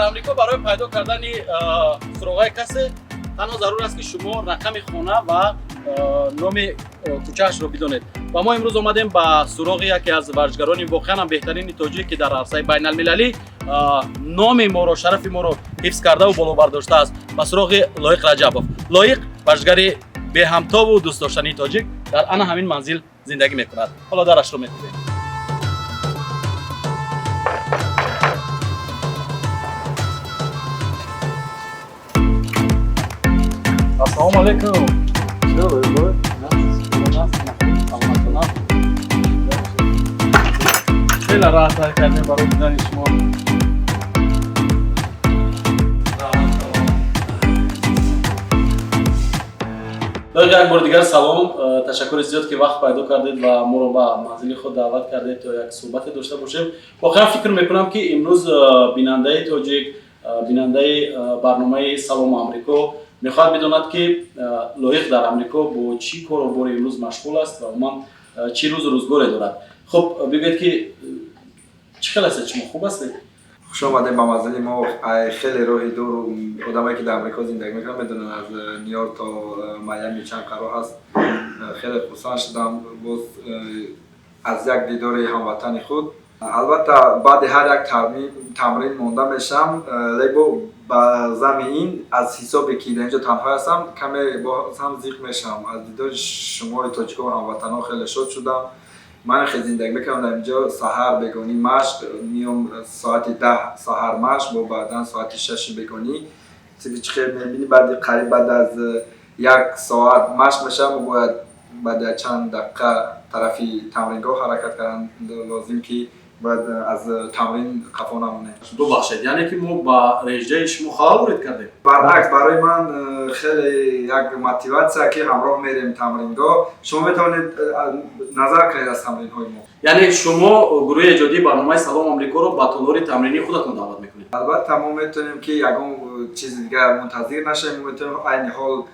Амрико барои пайдо кардани суроғаи касе танҳо зарур аст, ки шумо рақами хона ва номи кӯчаашро бидонед. Ва мо имрӯз омадем ба суроғи яке аз варзишгарони воқеан ҳам беҳтарини тоҷик, ки дар арсаи байналмилалӣ номи моро, шарафи моро ҳифз кардаву боло бардоштааст, ба суроғи Лоиқ Раҷабов. Лоиқ, варзишгари беҳамтобу дӯстдоштании тоҷик, дар ана ҳамин манзил зиндагӣ мекунад. Ҳоло дарашро мекунем. Ассалому алайкум. Саломатона. Хеле раҳат кардем барои дидани шумо. Лоиқ, як бори дигар салом. Ташаккури зиёд, ки вақт пайдо кардед ва моро ба манзили худ даъват кардед, то як суҳбате дошта бошем. Воқеан фикр мекунам, ки имрӯз бинандаи тоҷик, бинандаи барномаи «Салому Амрико» мехоҳад бидонад, ки Лоиқ дар Амрико бо чӣ кору бори имрӯз машғул аст ва умуман чӣ рӯзу рӯзгоре дорад. Хуб, бигӯед, ки чӣ хел ҳастед, шумо хуб ҳастед? Хуш омадем ба манзили мо. Ай, хеле роҳи дур. Одамое, ки дар Амрико зиндагӣ мекунанд, медонанд, аз Нью-Йорк то Майами чанд роҳ аст. Хеле хурсанд шудам боз аз як дидори ҳамватани худ. Албатта, баъди ҳар як тамрин монда мешавам, лекин ба зами ин, аз ҳисобе ки дар инҷо танҳо ҳастам, каме боз ҳам зиқ мешавам. Аз дидори шумои тоҷико ва ҳамватанҳо хеле шод шудам. Ман хеле зиндагӣ мекунам дар инҷо. Саҳар бегонӣ машқ миём, соати 10 саҳар машқ, бо баъдан соати 6 бегонӣ. Чӣ хел мебинӣ, баъди қариб баъд аз як соат машқ мешавам, бояд баъди чанд дақиқа тарафи тамрингоҳ ҳаракат кардан лозим, ки бояд аз тамрин қафо намонем. Бубахшед, яъне ки мо ба режаи шумо халал ворид кардем? Баръакс, барои ман хеле як мотиватсия, ки ҳамроҳ мерем тамрингоҳ. Шумо метавонед назар кунед аз тамринҳои мо. Яъне шумо гурӯҳи эҷодии барномаи «Салом Амрикоро» ба толори тамринии худатон даъват мекунед? Албатта, мо метавонем, ки ягон чизи дигар мунтазир нашавем, мо метавонем айни ҳол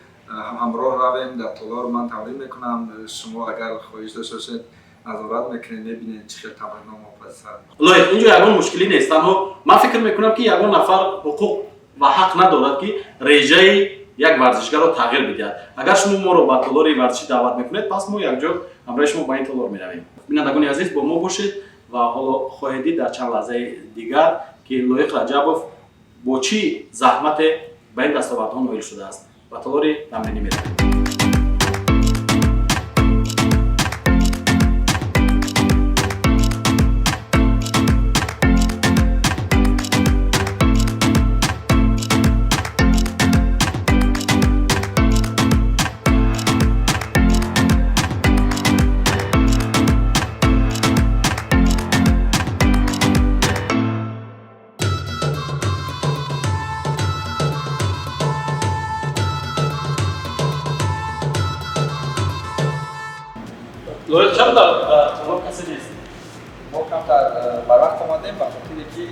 ҳамроҳ равем дар толор. Ман тамрин мекунам, шумо агар хоҳиш дошта бошед, назорат мекунед, мебинед, чӣ хел тамринҳо мо паси сар. Лоиқ, инҷо ягон мушкилӣ нест. Танҳо ман фикр мекунам, ки ягон нафар ҳуқуқ ва ҳақ надорад, ки режаи як варзишгарро тағйир бидиҳад. Агар шумо моро ба толори варзишӣ даъват мекунед, пас мо якҷо ҳамроҳи шумо ба ин толор меравем. Бинандагони азиз, бо мо бошед ва ҳоло хоҳед дид дар чанд лаҳзаи дигар, ки Лоиқ Раҷабов бо чӣ заҳмате ба ин дастовардҳо ноил шудааст. Ба толори тамринӣ меравем. Лоиқ, чаро дар толор касе нест? Мо камтар барвақт омадем, ба хотире ки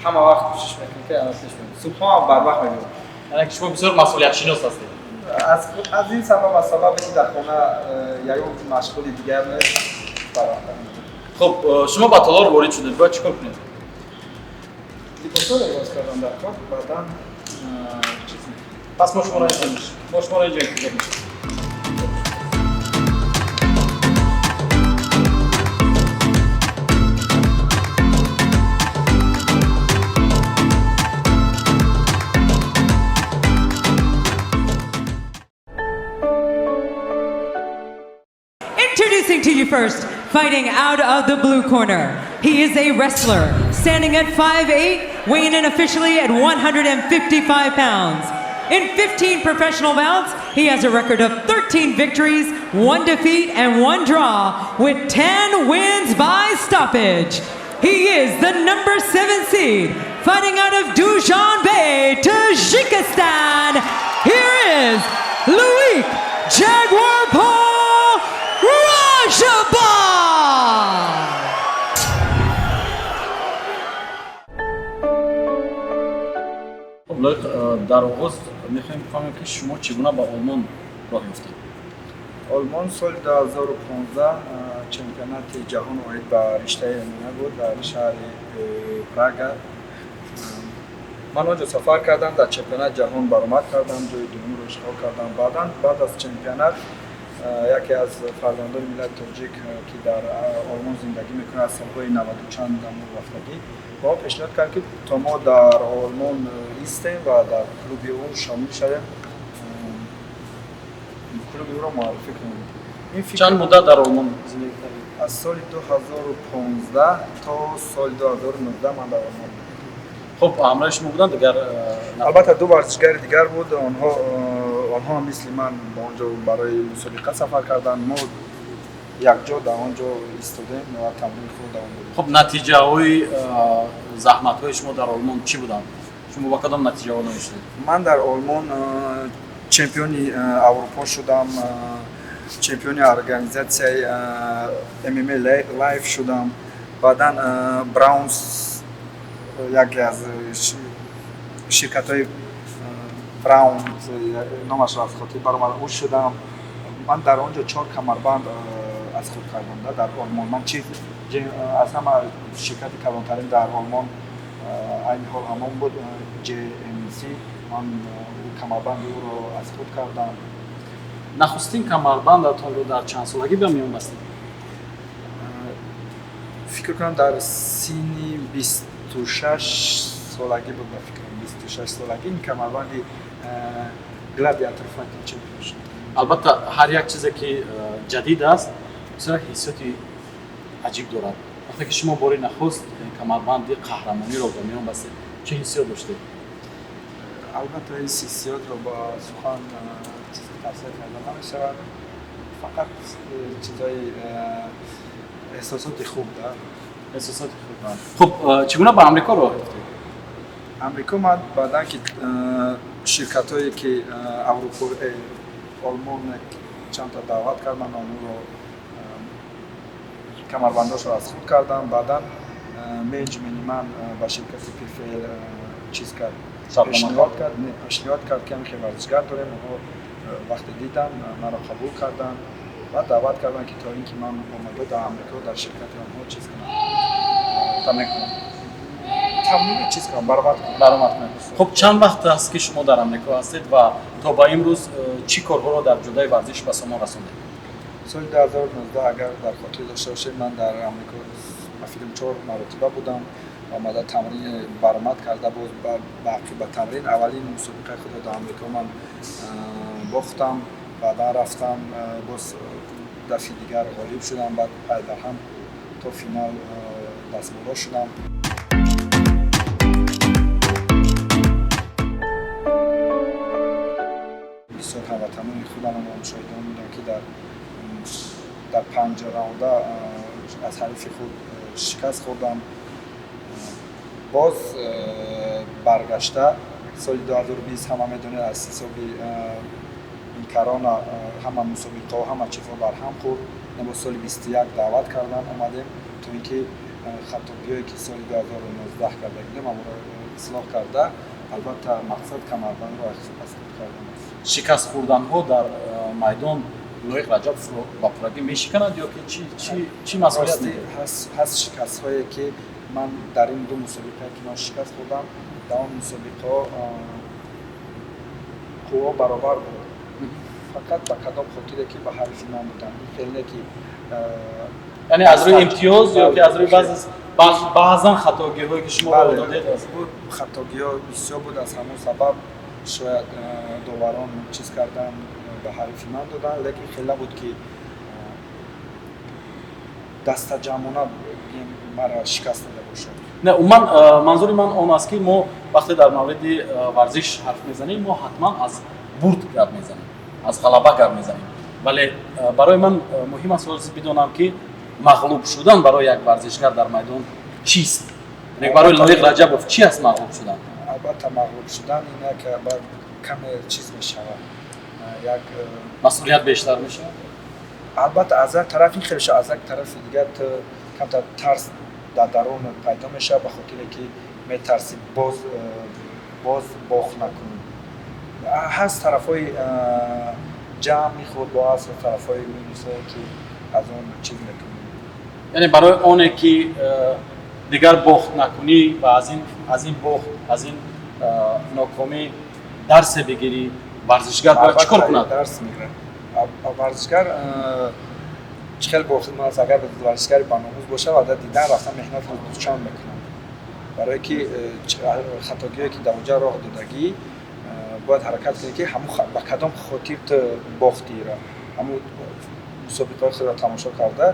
ҳама вақт кӯшиш мекунем, ки ана пеш меоем. Субҳҳо ҳам барвақт мебиём. Яъне ки шумо бисёр масъулиятшинос ҳастед. Аз ин сабаб, аз сабабе ки дар хона ягон машғули дигар нест, барвақт меоем. Хуб, шумо ба толор ворид шудед, бояд чӣ кор кунед? Либосҳоро иваз кардан дар кор, баъдан чиз мекунем. Пас мо шуморо инҷо интизор мешавем. Introducing to you first, fighting out of the blue corner. He is a wrestler, standing at 5'8", weighing in officially at 155 pounds. In 15 professional bouts, he has a record of 13 victories, 1 defeat, and 1 draw, with 10 wins by stoppage. He is the number 7 seed, fighting out of Dushanbe, Tajikistan. Here is Loik Jaguar Paw Rajabov. Хуб, Лоиқ, дар оғоз мехоҳем бифаҳмем, ки шумо чӣ гуна ба Олмон роҳ ёфтед? Олмон соли 2015 чемпионати ҷаҳон оид ба риштаи ММА буд дар шаҳри Прага. Ман он ҷо сафар кардам, дар чемпионати ҷаҳон баромад кардам, ҷои дуюмро ишғол кардам. Баъдан, баъд аз чемпионат, яке аз фарзандони миллати тоҷик, ки дар Олмон зиндагӣ мекунад, аз солҳои наваду чанд дамо рафтагӣ, ба мо пешниҳод кард, ки то мо дар Олмон истем ва дар клуби ӯ шомил шавем, клуби ӯро муаррифӣ кунем. Ин фикр Чанд муддат дар Олмон зиндагӣ кардед? Аз соли 2015 то соли 2019 ман дар Олмон будам. Хуб, ҳамроҳи шумо буданд дигар Албатта, ду варзишгари дигар буд. Онҳо ҳам мисли ман ба он ҷо барои мусобиқа сафар карданд. Мо якҷо дар он ҷо истодем ва тамрини худро давом додем. Хуб, натиҷаҳои заҳматҳои шумо дар Олмон чӣ буданд? Шумо ба кадом натиҷаҳо ноил шудед? Ман дар Олмон чемпиони Аврупо шудам, чемпиони организатсияи ММА Live шудам. Баъдан Браунс, яке аз ширкатҳои Браун, номашро аз хотир баромад, ӯ шудам. Ман дар он ҷо чор камарбанд аз худ кардам дар Олмон. Ман чи аз ҳама ширкати калонтарин дар Олмон айни ҳол ҳамон буд, GMC. Ман камарбанди ӯро аз худ кардам. Нахустин камарбандатонро дар чанд солагӣ ба миён бастед? Фикр кунам, дар синни 26 солагӣ буд. Ба фикрам, 26 солагӣ ин камарбанди Gladiator Fighting Champion шуд. Албатта, ҳар як чизе ки ҷадид аст, бисёр як ҳиссиёти аҷиб дорад. Вақте ки шумо бори нахуст камарбанди қаҳрамониро ба миён бастед, чӣ ҳиссиёт доштед? Албатта, ин ҳиссиётро ба сухан чизе тавсия карда намешавад, фақат чизҳои эҳсосоти хуб да. Эҳсосоти хуб. Хуб, чӣ гуна ба Амрико роҳ ёфтед? Амрико ман баъдан ки ширкатҳое ки Аврупо, Олмон чандта даъват кард, ман онҳоро камарбандошро аз худ кардам. Баъдан менеҷмени ман ба ширкати ПФЛ чиз кард, пешниҳод кард, пешниҳод кард, ки ҳамихел варзишгар дорем. Онҳо вақте диданд, маро қабул карданд ва даъват карданд, ки то ин ки ман омада дар Амрико дар ширкати онҳо чиз кунам. Тамрин кунам. Тамрин чиз кунам, баромад кунам. Баромад кунам. Хуб, чанд вақт аст, ки шумо дар Амрико ҳастед ва то ба имрӯз чӣ корҳоро дар ҷодаи варзиш ба сомон расондед? Соли 2019, агар дар хотир дошта бошед, ман дар Амрико ба фикрам чор маротиба будам. Омада тамрин баромад карда, боз ба тамрин. Аввалин мусобиқаи худро дар Амрико ман бохтам. Баъдан рафтам, боз дафъи дигар ғолиб шудам, баъд пайдарҳам то финал дастболо шудам. Бисёр ҳамватанони худамон мушоҳидон будам, ки дар панҷ раунда аз ҳарифи худ шикаст хӯрдам. Боз баргашта соли 2020, ҳама медонед, аз ҳисоби ин корона ҳама мусобиқаҳо, ҳама чизҳо барҳам хӯрд. Боз соли 21 даъват кардам, омадем, то ин ки хатогиҳое ки соли 2019 карда будем, аморо ислоҳ карда, албатта, мақсад камарбандро аз худ кардан аст. Шикаст хӯрданҳо дар майдон Лоиқ Раҷабовро ба пуррагӣ мешиканад ё ки чӣ масъулият? Ҳаст шикастҳое, ки ман дар ин ду мусобиқае, ки ман шикаст хӯрдам, дар он мусобиқаҳо қувва баробар буд, фақат ба кадом хотире ки ба ҳарифи ман будам, ин хеле не ки. Яъне аз рӯи имтиёз ё ки аз рӯи баъзан хатогиҳое, ки шумо додед? Хатогиҳо бисёр буд, аз ҳамон сабаб шояд доварон чиз кардан, ба ҳарифи ман доданд, лекин хеле набуд, ки дастаҷамъона маро шикаст дода бошад. Не, умуман манзури ман он аст, ки мо вақте дар мавриди варзиш ҳарф мезанем, мо ҳатман аз бурд гап мезанем, аз ғалаба гап мезанем, вале барои ман муҳим аст ҳозир бидонам, ки мағлуб шудан барои як варзишгар дар майдон чист. Барои Лоиқ Раҷабов чи аст мағлуб шудан? Албатта, мағлуб шудан ин як каме чиз мешавад, як Масъулият бештар мешавад. Албатта, аз як тараф ин хеле шавад, аз як тарафи дигар камтар тарс дар дарун пайдо мешавад, ба хотире ки метарсӣ боз бохт накунӣ. Ҳаст тарафҳои ҷамъи худ, бо ҳаст тарафҳои минусое, ки аз он чиз мекунӣ. Яъне барои оне ки дигар бохт накунӣ ва аз ин бохт, аз ин Нокомӣ дарсе бигирӣ, варзишгар бояд чӣ кор кунад? Дарс мегирад варзишгар. Чӣ хел бо хидмат аст, агар варзишгари баномӯз бошад, ва дидан рафта меҳнатро дучанд мекунад, барое ки хатогиҳое ки дар онҷа роҳ додагӣ, бояд ҳаракат кунӣ, ки ҳамун ба кадом хотир ту бохтиро, ҳамун мусобиқаҳои худро тамошо карда,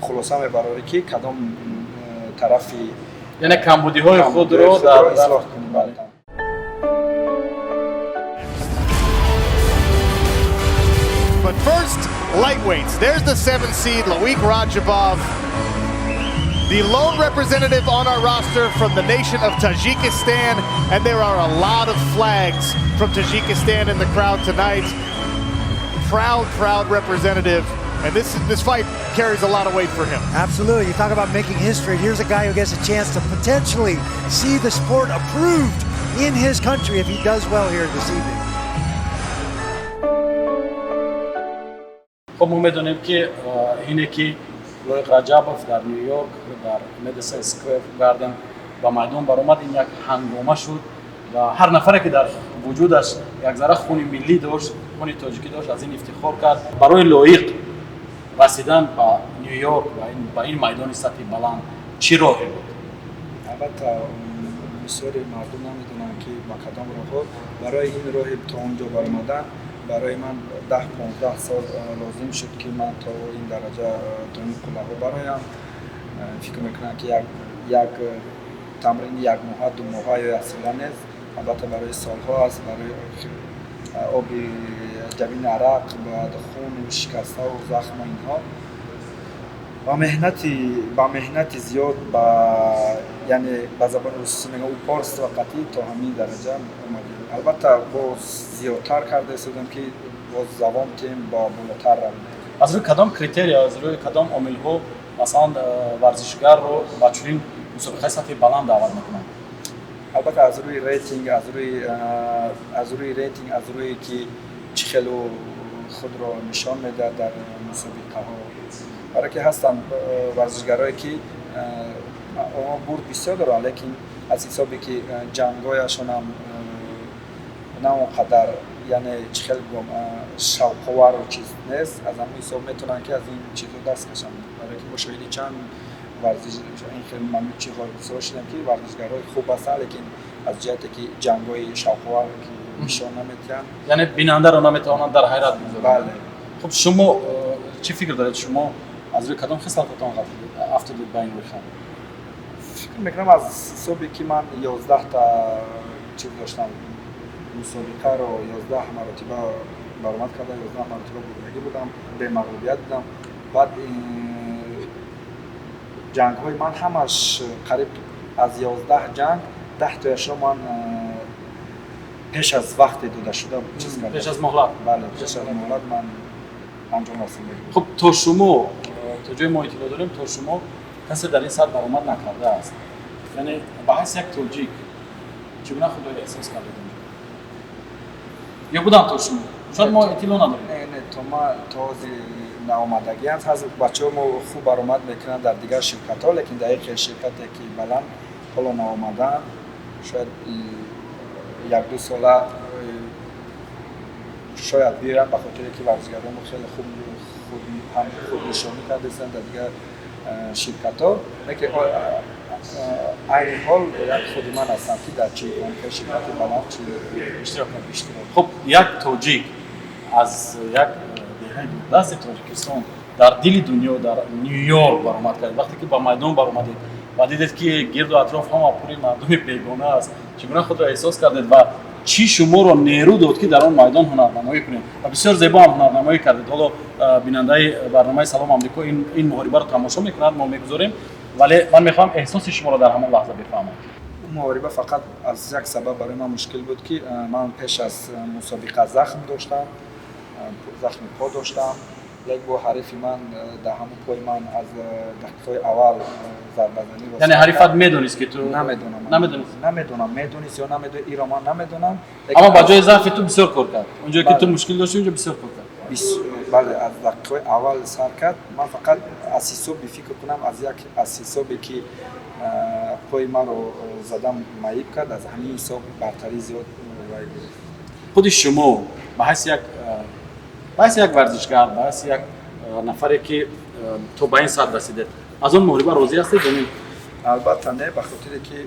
хулоса мебарорӣ, ки кадом тарафи Яъне камбудиҳои худро дар ислоҳ кунӣ, бале. But first, lightweights. There's the 7 seed, Loik Radzhabov, the lone representative on our roster from the nation of Tajikistan. And there are a lot of flags from Tajikistan in the crowd tonight. Proud, proud representative. And this fight carries a lot of weight for him. Absolutely. You talk about making history. Here's a guy who gets a chance to potentially see the sport approved in his country if he does well here this evening. Хуб, мо медонем, ки ине ки Лоиқ Раҷабов дар Ню Йорк, дар Медисон Сквер Гарден ба майдон баромад, ин як ҳангома шуд ва ҳар нафаре, ки дар вуҷудаш як зарра хуни миллӣ дошт, хуни тоҷикӣ дошт, аз ин ифтихор кард. Барои Лоиқ расидан ба Ню Йорк ва ба ин майдони сатҳи баланд чӣ роҳе буд? Албатта, бисёри мардум намедонанд, ки ба кадом роҳҳо барои ин роҳи то он ҷо баромадан. Барои ман 10-15 сол лозим шуд, ки ман то ин дараҷа, то ин қуллаҳо бароям. Фикр мекунам, ки як тамрини якмоҳа, 2 моҳа ё яксола нест, албатта, барои солҳо аст, барои оби ҷабини арақ, баъд хуну шикаставу захму инҳо ва меҳнати зиёд, ба яъне ба забони русӣ мегӯям, упорство қатъӣ то ҳамин дараҷа омадем. Албатта, боз зиёдтар карда истодем, ки боз давом тем, ба болотар равем. Аз рӯи кадом критерия, аз рӯи кадом омилҳо, масалан, варзишгарро ба чунин мусобиқаи сатҳи баланд даъват мекунанд? Албатта, аз рӯи рейтинг, аз рӯи ки чӣ хелу худро нишон медиҳад дар мусобиқаҳо, барое ки ҳастанд варзишгарое, ки онҳо бурд бисёр доранд, лекин аз ҳисобе ки ҷангҳояшонам на он қадар, яъне чӣ хел бигӯям, шавқовару чиз нест, аз ҳамон ҳисоб метавонанд, ки аз ин чизҳо даст кашанд, барое ки мо шоҳиди чанд варзиш ин хел чизҳо шудем, ки варзишгарҳои хуб ҳастанд, лекин аз ҷиҳате ки ҷангҳои шавқовар ки нишон наметиҳанд. Яъне бинандаро наметавонанд дар ҳайрат бигузоранд. Бале. Хуб, шумо чӣ фикр доред? Шумо аз рӯи кадом хислататон афтодед ба ин рӯйхат? Фикр мекунам, аз ҳисобе ки ман 11-та чиз доштам, мусобиқаро 11 маротиба баромад карда, 11 маротиба бурдагӣ будам, бемағлубият будам. Баъд ҷангҳои ман ҳамаш, қариб аз 11 ҷанг 10 тояшро ман пеш аз вақте додашуда чиз кардам. Пеш аз муҳлат. Бале, пеш аз муҳлат ман анҷом расонда. Хуб, то шумо, то ҷои мо иттилоъ дорем, то шумо касе дар ин сатҳ баромад накардааст. Яъне ба ҳайси як тоҷик чӣ гуна худро эҳсос кардед онҷо? Ё буданд то шумо? Шояд мо иттилоъ надорем. Не, то ма то ҳозир наомадагиам. Ҳазр бачаҳо мо хуб баромад мекунанд дар дигар ширкатҳо, лекин дар яке ширкате ки баланд ҳоло наомадаанд. Шояд 1-2 сола шояд биёянд, ба хотире ки варзишгароно хеле хуб ҳам худнишонӣ кардастанд дар дигар ширкатҳо, лекин айни ҳол як худи ман ҳастам, ки дар чи ширкати баланд чи иштирок. Хуб, як тоҷик аз як деҳаи дурдасти Тоҷикистон дар дили дунё, дар Ню Йорк баромад кард. Вақте ки ба майдон баромадед ва дидед, ки гирду атроф ҳама пури мардуми бегона аст, чӣ гуна худро эҳсос кардед ва чӣ шуморо нерӯ дод, ки дар он майдон ҳунарнамоӣ кунед? Ва бисёр зебо ҳам ҳунарнамоӣ кардед. Ҳоло бинандаи барномаи «Салом Амрико» ин муҳорибаро тамошо мекунад, мо мегузорем, вале ман мехоҳам эҳсоси шуморо дар ҳамон лаҳза бифаҳмам. Муҳориба фақат аз як сабаб барои ман мушкил буд, ки ман пеш аз мусобиқа захм доштам, захми по доштам. Лек бо ҳарифи ман дар ҳамон пои ман аз дақиқаҳои аввал зарбазанӣ. Яъне ҳарифат медонист, ки ту Намедонам. Намедонист? Намедонам, медонист ё намедонист, иро ман намедонам. Аммо ба ҷои заъфи ту бисёр кор кард. Онҷое ки ту мушкил дошти, онҷо бисёр кор кард. Бале, аз дақиқаҳои аввал сар кард. Ман фақат аз ҳисоби, фикр кунам, аз як аз ҳисобе ки Пои маро задам, маиб кард, аз ҳамин ҳисоб бартарӣ зиёд вай гирифт. Худи шумо ба ҳайси як варзишгар, ба ҳайси як нафаре, ки то ба ин сатҳ расидед, аз он муҳориба розӣ ҳастед ё не? Албатта, не, ба хотире ки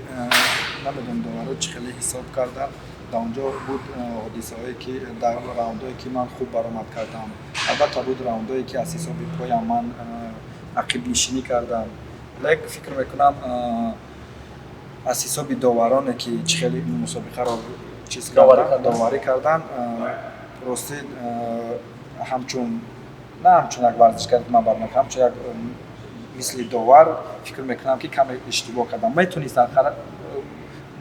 намедонам, доваро чӣ хеле ҳисоб карданд. Дар он ҷо буд ҳодисаҳое, ки дар раундое, ки ман хуб баромад кардам, албатта, буд раундое, ки аз ҳисоби поям ман ақибнишинӣ кардам, лек фикр мекунам, аз ҳисоби довароне, ки чӣ хеле мусобиқаро чиз доварӣ кардан, ростӣ, ҳамчун на ҳамчун як варзишгар ман бармекунам, ҳамчун як мисли довар фикр мекунам, ки каме иштибоҳ кардам. Метонистанд,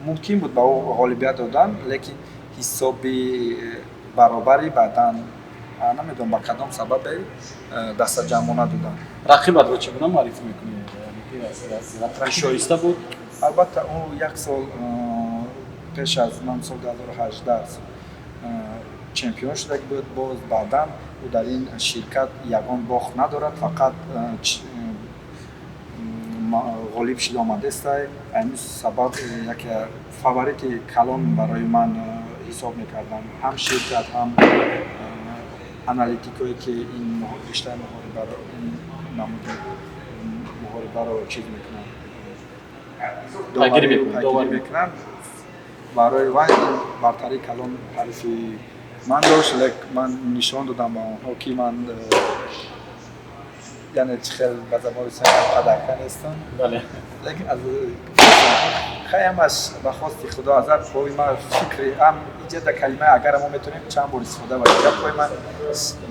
мумкин буд ба ӯ ғолибият додан, лекин ҳисоби баробари баъдан намедонам, ба кадом сабабе дастаҷамъона доданд. Рақибатро чӣ гуна муаррифӣ мекунӣ? Шоиста буд? Албатта, ӯ як сол пеш аз ман, соли 2018 чемпион шуда буд. Боз баъдан ӯ дар ин ширкат ягон бохт надорад, фақат ғолиб шуда омадестай. Ҳамин сабаб яке фаворити калон барои ман ҳисоб мекардам, ҳам ширкат, ҳам аналитикое, ки ин риштаи муҳорибаро, ин намуди муҳорибаро чиз мекунанд, пайгирӣ мекунанд. Барои вай бартарии калон ҳарифи ман дошт, лек ман нишон додам ба онҳо, ки ман, яъне чӣ хел ба забони падарка нестам, лекин аз хай ҳамаш ба хости Худо. Азар пои ман фикри ҳам иҷа да калимаи агар мо метавонем чанд бор истифода барем. Агар пои ман,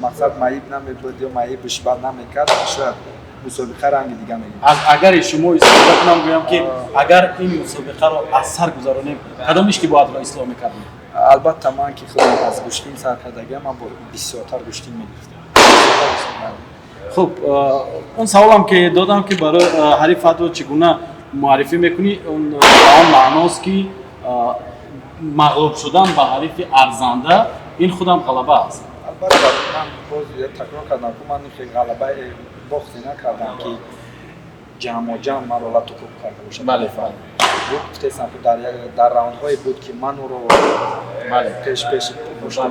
мақсад, маиб намебуд ё маибш бад намекард, шояд мусобиқа ранги дига мегирифт. Аз агари шумо истифода кунам, гӯям, ки агар ин мусобиқаро аз сар гузаронем, кадом иштибоҳатро ислоҳ мекардем? Албатта, ман ки худам аз гӯштин сар кардагиам, ман бисёртар гӯштин мегирифтам. Хуб, он саволам, ки додам, ки барои ҳарифатро чӣ гуна муаррифӣ мекунӣ, он ба он маъност, ки мағлуб шудан ба ҳарифи арзанда ин худам ғалаба аст. Албатта, ман боз такрор кардам, ку ман ғалабаи бохте накардам, ки ҷамъо ҷамъ маро лату кӯб карда бошад. Буд, гуфтесам, ки дар раундҳое буд, ки ман ӯро пеш пеш.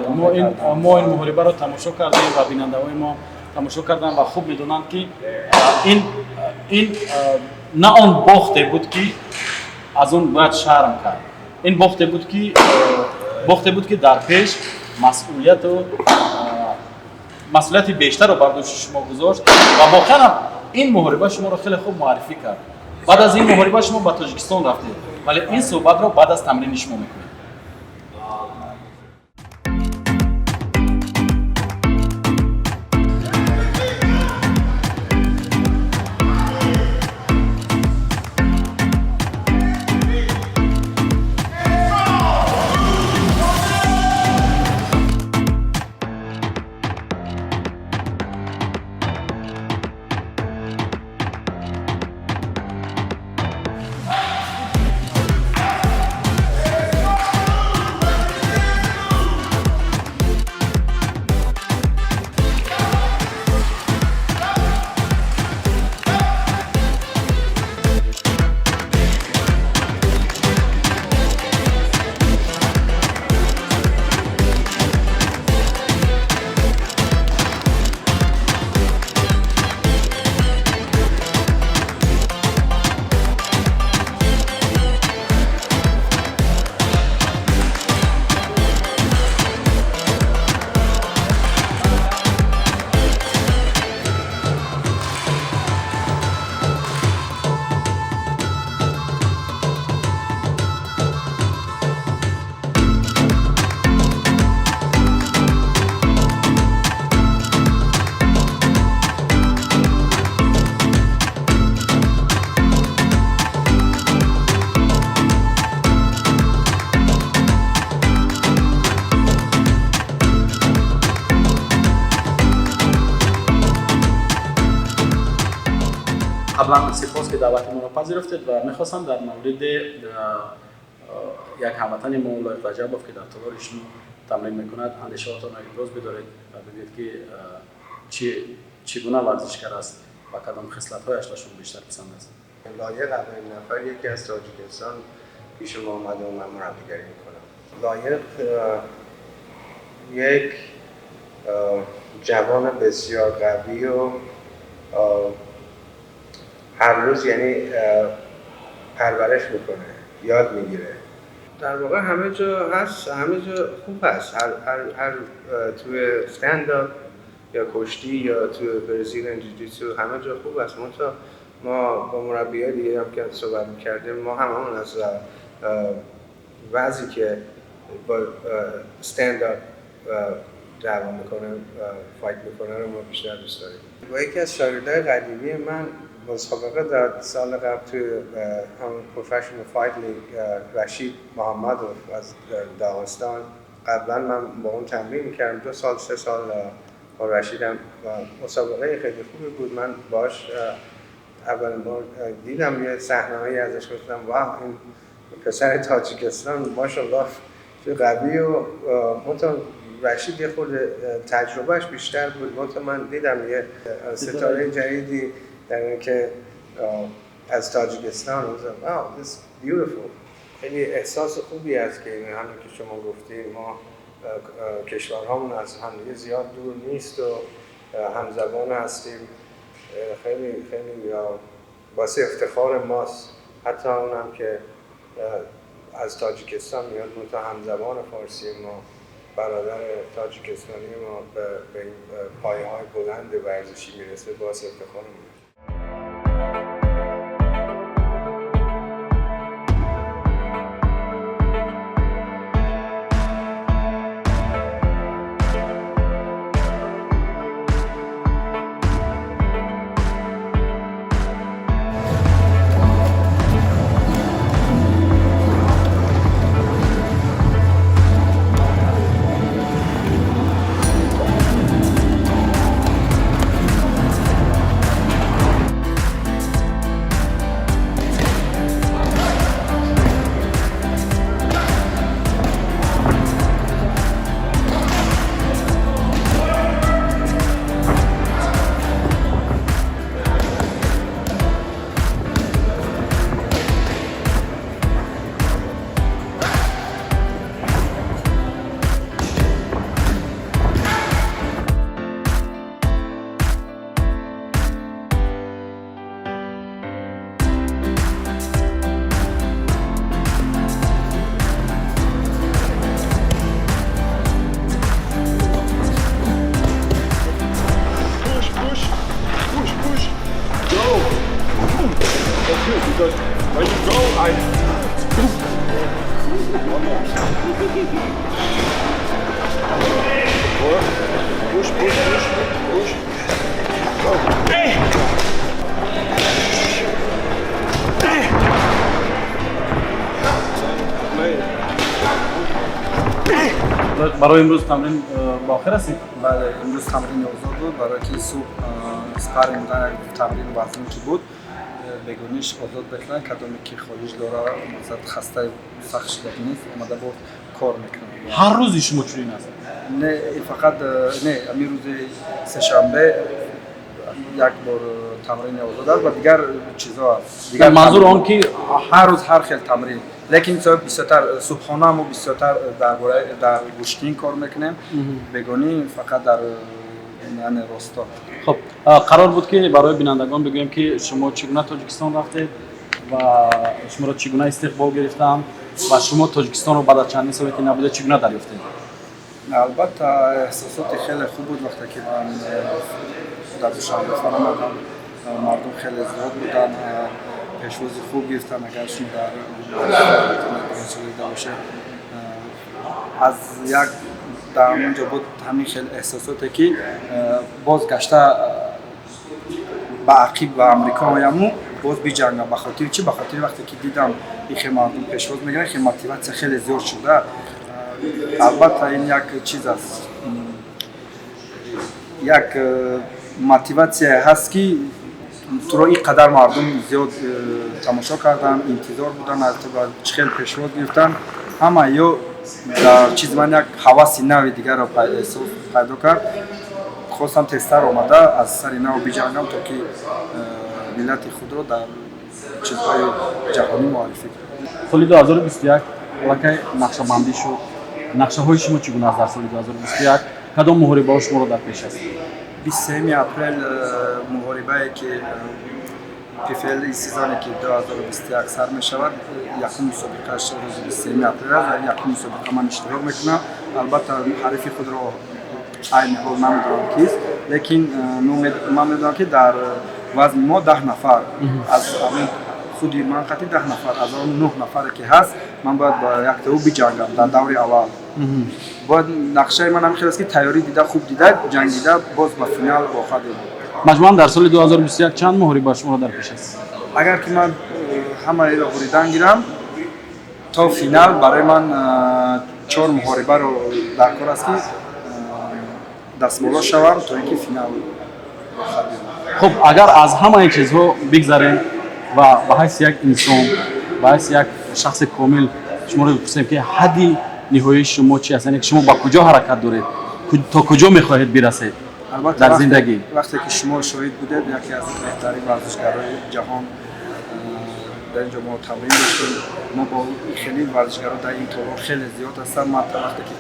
Мо ин муҳорибаро тамошо кардем ва бинандаҳои мо тамошо карданд ва хуб медонанд, ки ин на он бохте буд, ки аз он бояд шарм кард. Ин бохте буд, ки дар пеш масъулияту масъулияти бештарро бар дӯши шумо гузошт ва воқеан ин муҳориба шуморо хеле хуб муаррифӣ кард. Баъд аз ин муҳориба шумо ба Тоҷикистон рафтед, вале ин суҳбатро баъд аз тамрини шумо мекунем. Қаблан сипос, ки даъвати моро пазируфтед, ва мехостам дар мавриди як ҳамватани мо, Лоиқ Раҷабов, ки дар толори шумо тамрин мекунад, андешаҳотонро иброз бидоред ва бигӯед, ки чӣ гуна варзишгар аст ва кадом хислатҳояш ба шумо бештар писанд аст. لایق اولین نفریه که از تاجیکستان پیش ما اومده و من مربیگری میکنم. لایق یک جوان بسیار قوی و هر روز یعنی پرورش میکنه، یاد میگیره. در واقع همه جا هست، همه جا خوب هست. هر توی stand-up یا کشتی یا توی Brazilian jiu-jitsu همه جا خوب است. منتها ما با مربیای دیگه هم که صحبت میکردیم، ما هممون از وضعی که با stand-up دعوا میکنه، fight میکنه رو ما بیشتر دوست داریم. با یکی از شاگردای قدیمی من مسابقه داد سال قبل توی همون Professional Fight League، رشید محمدوف از داغستان. قبلا من با اون تمرین میکردم، 2 سال 3 سال با رشیدم و مسابقه خیلی خوبی بود. من باش اولین بار دیدم یه صحنه‌هایی ازش، گفتم wow، این پسر تاجیکستان ماشاءالله چه قوی. و منتها رشید یه خورده تجربهش بیشتر بود. منتها من دیدم یه ستاره جدیدی در اینکه از تاجیکستان. wow، this beautiful. خیلی احساس خوبی است که همین که شما گفتی، ما کشورهامون از همدیگه زیاد دور نیست و همزبان هستیم. خیلی خیلی باعث افتخار ماست. حتی اونم که از تاجیکستان میاد، منتها همزبان فارسی ما، برادر تاجیکستانی ما به این پایه های بلند ورزشی میرسه، باعث افتخار ما. Push, push, push, push, go. That's good because when you go, I. One more. Push, push, push, push. Go. Hey! Hey! Play. Барои имрӯз тамрин ба охир расид. Бале, имрӯз тамрини озод буд, барое ки субҳ спарринг будан, як тамрини вазнин ки буд, бегониш озод мекунанд. Кадоме ки хоҳиш дора, мақсад хастаи сахт шидаги нест, омада бо кор мекунад. Ҳар рӯзи шумо чунин аст? Не, фақат не, ҳамин рӯзи сешанбе як бор тамрини озод аст ва дигар чизо аст. Дигар манзур он ки ҳар рӯз ҳар хел тамрин, лекин бисёртар субҳона мо бисёртар дар бораи дар гӯштин кор мекунем, бегонӣ фақат дар яъне росто. Хуб, қарор буд ки барои бинандагон бигӯем ки шумо чӣ гуна Тоҷикистон рафтед ва шуморо чӣ гуна истиқбол гирифтанд ва шумо Тоҷикистонро баъд аз чандин соле ки набуда чӣ гуна дарёфтед. Албатта, эҳсосоти хеле хуб буд. Вақте ки ман дар Душанбе фаромадам, мардум хеле зиёд буданд, пешвози хуб гирифтанд. Агар шумо дар дида бошед, аз як дар ҳамон ҷо буд ҳамин хел эҳсосоте ки боз гашта ба ақиб ба Амрико ояму боз биҷангам. Ба хотири чӣ? Ба хотири вақте ки дидам ин хел мардум пешвоз мегиранд, хел мотиватсия хеле зиёд шуда. Албатта, ин як чиз аст, як мотиватсия ҳаст, ки туро ин қадар мардум зиёд тамошо карданд, интизор буданд аз ту ва чӣ хел пешвоз гирифтанд. Ҳама ё дар чизи ман як ҳаваси нави дигарро эҳсос пайдо кард. Хостам тезтар омада аз сари нав биҷангам, то ки миллати худро дар Чизҳои ҷаҳонӣ муаррифӣ. Соли 2021 аллакай нақшабандӣ шуд. Нақшаҳои шумо чӣ гуна аст дар соли 2021? Кадом муҳорибаҳо шуморо дар пеш аст? 23 апрел муҳорибае, ки PFL сезоне, ки 2021 сар мешавад, якум мусобиқааш рӯзи 23 апрел аст. Дар якум мусобиқа ман иштирок мекунам. Албатта, ҳарифи худро айни ҳол намедонам кист, лекин ман медонам, ки дар вазни мо 10 нафар, аз худи ман қати 10 нафар, аз он нӯҳ нафаре ки ҳаст, ман бояд ба яктаӯ биҷангам дар даври аввал. Бояд нақшаи ман ҳамин хел аст, ки тайёрӣ дида, хуб дида, ҷангида, боз ба финал роҳхат ёбам. Маҷмӯан дар соли 2021 чанд муҳориба шуморо дар пеш аст? Агар ки ман ҳамаеро буридан гирам то финал, барои ман чор муҳорибаро дар кор аст, ки дастболо шавам, то ин ки финал роҳхат ёбам. Хуб, агар аз ҳамаи чизҳо бигзарем ва ба ҳайси як инсон, ба ҳайси як шахси комил шуморо бипурсем, ки ҳадди ниҳоии шумо чи аст, яъне ки шумо ба куҷо ҳаракат доред, то куҷо мехоҳед бирасед дар зиндагӣ? Вақте ки шумо шоҳид будед, яке аз беҳтарин варзишгарои ҷаҳон дар ин ҷо мо тамрин доштем. Мо бо хеле варзишгаро дар ин толор хеле зиёд ҳастам. Ман вақте ки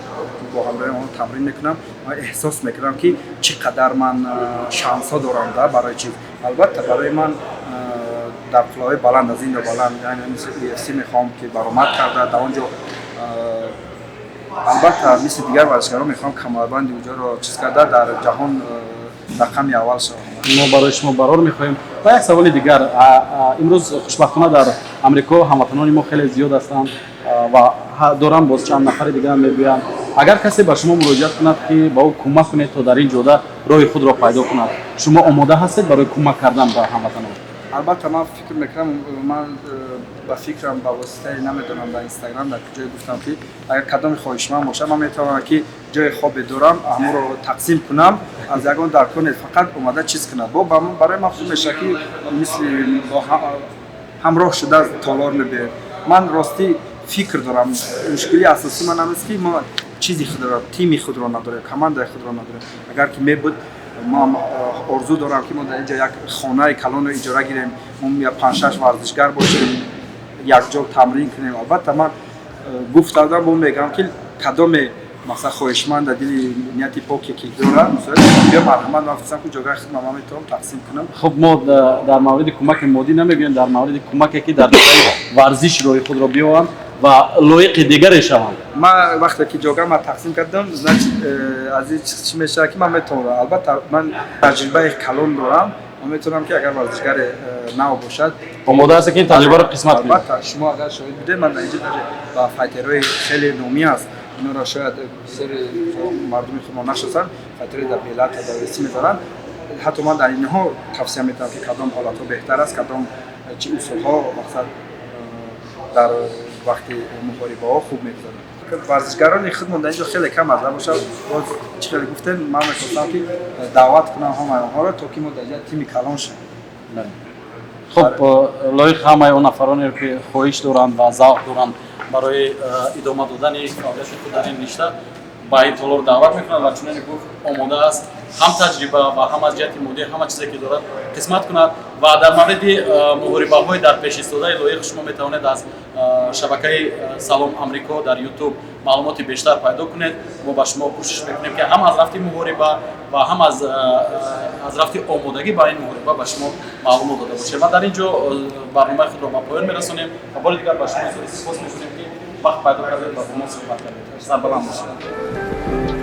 бо ҳамроҳи онҳо тамрин мекунам, ман эҳсос мекунам, ки чӣ қадар ман шансҳо дорам да барои чиз. Албатта, барои ман дар қуллаҳои баланд, аз ин ё баланд, яъне мисли UFC мехоҳам, ки баромад карда, дар он ҷо, албатта, мисли дигар варзишгарон мехоҳам камарбанди уҷоро чиз карда, дар ҷаҳон рақами аввал шавам. Мо барои шумо барор мехоҳем. Ва як саволи дигар: имрӯз хушбахтона дар Амрико ҳамватанони мо хеле зиёд ҳастанд ва дорам боз чанд нафари дигар мегӯянд. Агар касе ба шумо муроҷиат кунад, ки ба ӯ кӯмак кунед, то дар ин ҷода роҳи худро пайдо кунад, шумо омода ҳастед барои кӯмак кардан ба ҳамватанон? Албатта, ман фикр мекунам, ман ба фикрам, ба воситаи, намедонам, дар Инстаграм, дар ҷое гуфтам, ки агар кадоми хоҳишманд бошад, ман метавонам, ки ҷои хобе дорам, ҳамонро тақсим кунам. Аз ягон даркор нест, фақат омада чиз кунад. Бо барои ман хуб мешавад, ки мисли ҳамроҳ шуда толор мебиёем. Ман ростӣ фикр дорам, мушкилии асосии ман ҳам аст, ки мо чизи худро, тими худро надорем, командаи худро надорем. Агар ки мебуд, мо орзу дорам, ки мо дар инҷо як хонаи калонро иҷора гирем, мо панҷ-шаш варзишгар бошем, якҷо тамрин кунем. Албатта, ман гуфтадам, бо мегӯям, ки кадоме, масалан, хоҳишманда, дили нияти поке ки дорад, биё, марҳамат. Ман фикрам, ки ҷойгаи худро ман метавонам тақсим кунам. Хуб, мо дар мавриди кӯмаки моддӣ намегӯем, дар мавриди кӯмаке, ки дар ҷодаи варзиш роҳи худро биёванд ва лоиқи дигаре шаванд. Ман вақте ки ҷойга ман тақсим кардам, значит, аз ин чӣ мешавад, ки ман метавонам. Албатта, ман таҷрибаи калон дорам, ман метавонам, ки агар варзишгари нав бошад, омода ҳастед, ки ин таҷрибаро қисмат кунед? Албатта, шумо агар шоҳид будед, ман дар инҷо даже ба файтерҳои хеле номӣ аст, инҳоро шояд бисёри мардуми худмо нашиносанд, файтерҳои дар Беллатор, дар UFC мезананд. Ҳатто ман дар инҳо тавсия метавам, ки кадом ҳолатҳо беҳтар аст, кадом чи усулҳо, мақсад, дар вақти муҳорибаҳо хуб мегузаранд. Варзишгарони худмон дар инҷо хеле кам аст бошад. Боз чӣ хеле гуфтем, ман мехостам, ки даъват кунам ҳамаи онҳоро, то ки мо дар инҷа тими калон шавем. Хуб, Лоиқ, ҳамаи он нафароне, ки хоҳиш доранд ва завқ доранд барои идома додани фаъолияти худ дар ин ришта, ба ин толор даъват мекунад ва чуноне гуфт, омода аст ҳам таҷриба ва ҳам аз ҷиҳати моддӣ ҳама чизе ки дорад қисмат кунад. Ва дар мавриди муҳорибаҳои дар пешистодаи Лоиқ шумо метавонед аз шабакаи Салом Амрико дар Ютуб маълумоти бештар пайдо кунед. Мо ба шумо кӯшиш мекунем, ки ҳам аз рафти муҳориба ва ҳам аз рафти омодагӣ ба ин муҳориба ба шумо маълумот дода бошем. Ва дар ин ҷо барномаи худро ба поён мерасонем ва бори дигар ба шумо изҳори сипос мекунем, ки вақт пайдо кардед ва бо мо суҳбат кардед. Сарбаланд бошед.